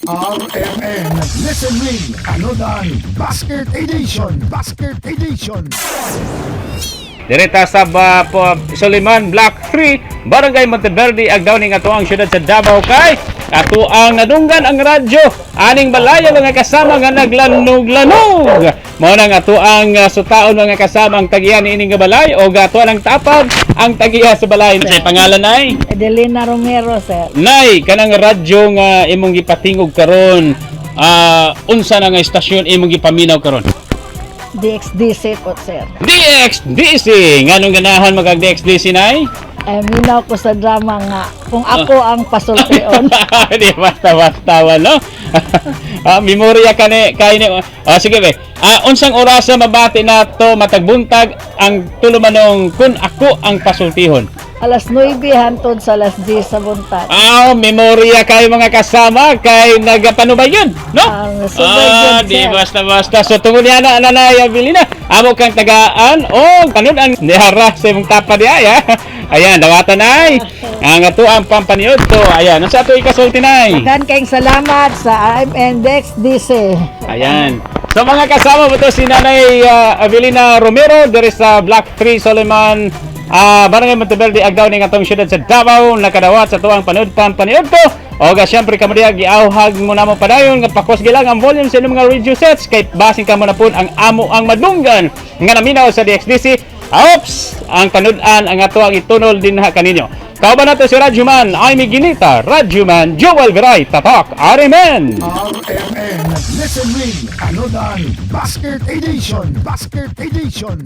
RMN Listen Ring Kanodan Basket Edition. Basket Edition. Direta sa ba, po, Soliman Block 3, Barangay Monteverde, Agdao ning ato ang syudad sa Davao kay ato ang nadunggan ang radyo aning balaya, mga kasama, nga naglanog-lanog. Mao nang ato ang sutaon, mga kasama, ang tagiya niining nga balay o ato ang tapad ang tagiya sa balay. Sa pangalan ay Adelina Romero, sir. Nay, kanang radyo nga imong gipatingog karon, unsa na nga istasyon imong gipaminaw karon? DXDC po, sir. DXDC. Nganong ganahan magag DXDC, nay? Ay, minaw ko sa drama nga "Kung Ako ang Pasultion." Di basta-basta, no? Memorya ka ni kay ni. Sige be. Unsang orasa mabati nato matag buntag ang tulumanong "Kun Ako ang Pasultihon"? Alas 9 hantod sa alas 10 sa buntag. Memorya kayo, mga kasama, kay nagapanubay yun, no? Ang subay yun, di sir. basta-basta. So, tungod niya na, Nanay Abilina, amo kang tagaan o kanunan nihara sa imong tapa di ay, ha? Ayan, dawatan ay. Ang ato ang pampaniod to. Ayan, unsa ato ikasulti, nay? Daghan kayong salamat sa RMN DXDC. Ayan. So mga kasama mo to si Nanay Avelina Romero diri sa Block 3 Soliman, Barangay Monteverde, Agdao ning atong syudad sa Davao, nakadawat sa tuang panood paniud to. O ga syempre kamo diha giawhag mo na mo padayon nga pakos gilang ang volume sa inyong mga radio sets kay basin kamo na pud ang amo ang madunggan nga naminaw sa DXDC. Oops! Ang panud-an ang ato ang itunol dinha kaninyo. Kauban nato si Radyoman, Amy Ginita, Radyoman, Joel Viray, Tatak, Arimen! RMN Listen Ring Kanodan Basket Edition. Basket Edition.